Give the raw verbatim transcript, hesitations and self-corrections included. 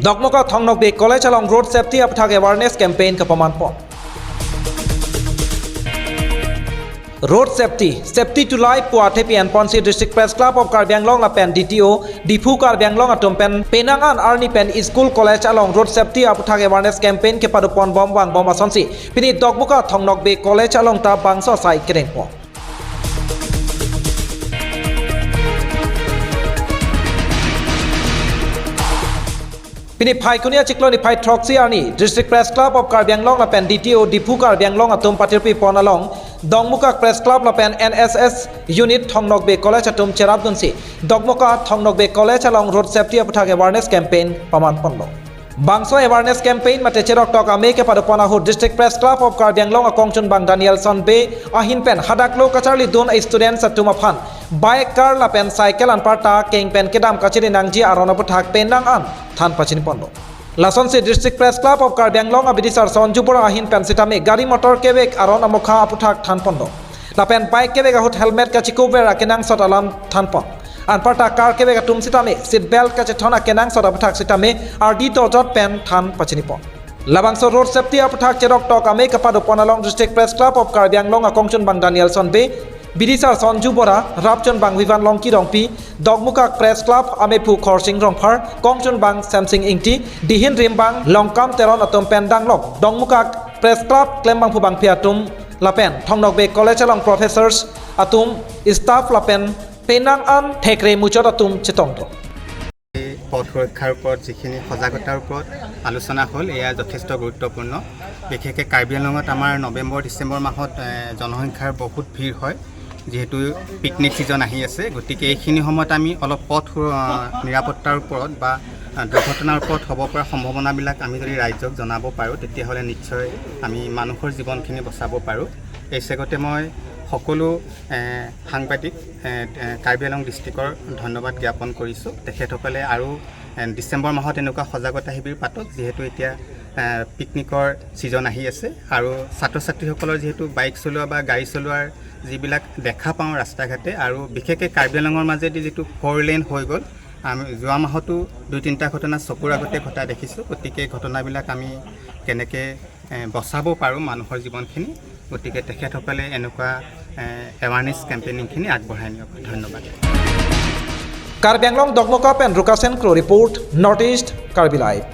Dokmoka Thong Nokbe College along road safety aputhak awareness campaign kapaman pon. Road safety, safety to life pu athe pi-en ponsi District Press Club of Karbi Anglong lapen D T O, Diphu Karbi Anglong atum pen penang an arni pen school college along road safety aputhak awareness campaign kepado pon bom vang bom asonsi pini Dokmoka Thong Nokbe College along ta bangso asai kereng pon. Pini Phaikuni achiklo niphai throksi arni District Press Club of Karbi Anglong lapen D T O Diphu Karbi Anglong atum patirpi pon along Dokmoka Press Club lapen N S S Unit Thong Nokbe College atum cherapdunsi Dokmoka Thong Nokbe College along road safety aputhak awareness campaign paman ponlo. Bangso awareness campaign mate cheroktok amei kepado pon ahut District Press Club of Karbi Anglong akongchunbang Danielson Bey ahin pen hadak lo kacharlidun students atum aphan bike, car lapen cycle anparta keng pen kedam kachiri nangji aron aputhak penang an than pachini ponlo. Lasonsi District Press Club of Karbi Anglong abidisar Sonju Bora ahin pen sitame gari motor kevek aron amokha aputhak than ponlo. Lapen bike kevek ahut helmet kachikup ver akenangsot alam than pon. Anparta car kevek atum sitame seat belt kachethon akenangsot aputhak sitame ardi dojot pen than pachini pon. Labangso road safety aputhak cheroktok amei kepado pon along District Press Club of Karbi Anglong akongchunbang Danielson Bey, bidisar Sonju Bora, rapchunbang Vivan Longki Rongpi, Dokmoka Press Club amephu Khorsing Rongphar, kongchunbang Semsing Ingti, dihin rimbang Longkam Teron atum pen danglok Dokmoka Press Club klembangphu bangphi atum lapen Thong Nokbe College along professors atum, staff lapen penang an thekre muchot atum chetongdun. এই পথ সুৰক্ষাৰ ওপৰত যিখিনি সজাগতাৰ ওপৰত আলোচনা হ'ল, এয়া যথেষ্ট গুৰুত্বপূৰ্ণ। বিশেষকৈ কাৰ্বি আংলঙত আমাৰ নৱেম্বৰ, ডিচেম্বৰ মাহত এ, জনসংখ্যাৰ বহুত ভিৰ হয়, যিহেতু পিকনিক ছিজন আহি আছে। গতিকে এইখিনি সময়ত আমি অলপ পথ সুৰ-, আ, নিৰাপত্তাৰ ওপৰত বা আ, দুৰ্ঘটনাৰ ওপৰত হ'ব পৰা সম্ভাৱনাবিলাক আমি যদি ৰাইজক জনাব পাৰোঁ, তেতিয়াহ'লে নিশ্চয় আমি মানুহৰ জীৱনখিনি বচাব পাৰোঁ। এই চেগতে মই সকলো এ, সাংবাদিক, এ, এ, কাৰ্বি আংলং ডিষ্ট্ৰিক্টৰ ধন্যবাদ জ্ঞাপন কৰিছোঁ। তেখেতসকলে আৰু এ, ডিচেম্বৰ মাহত এনেকুৱা সজাগতা শিবিৰ পাতক, যিহেতু এতিয়া এ, পিকনিকৰ ছিজন আহি আছে আৰু ছাত্ৰ ছাত্ৰীসকলৰ যিহেতু বাইক চলোৱা বা গাড়ী চলোৱাৰ যিবিলাক দেখা পাওঁ ৰাস্তা ঘাটে, আৰু বিশেষকৈ কাৰ্বি আংলঙৰ মাজেদি যিটো ফ'ৰ লেন হৈ গ'ল, আমি যোৱা মাহতো দুই তিনিটা ঘটনা চকুৰ আগতে ঘটা দেখিছোঁ। গতিকে ঘটনাবিলাক আমি কেনেকৈ এ, বচাব পাৰোঁ মানুহৰ জীৱনখিনি, গতিকে তেখেতসকলে এনেকুৱা এ, এৱাৰনেছ কেম্পেইনিংখিনি আগবঢ়াই নিয়ক। ধন্যবাদ। Karbi Anglong Dokmoka pen Rukasen Kro report, North East Karbi Live.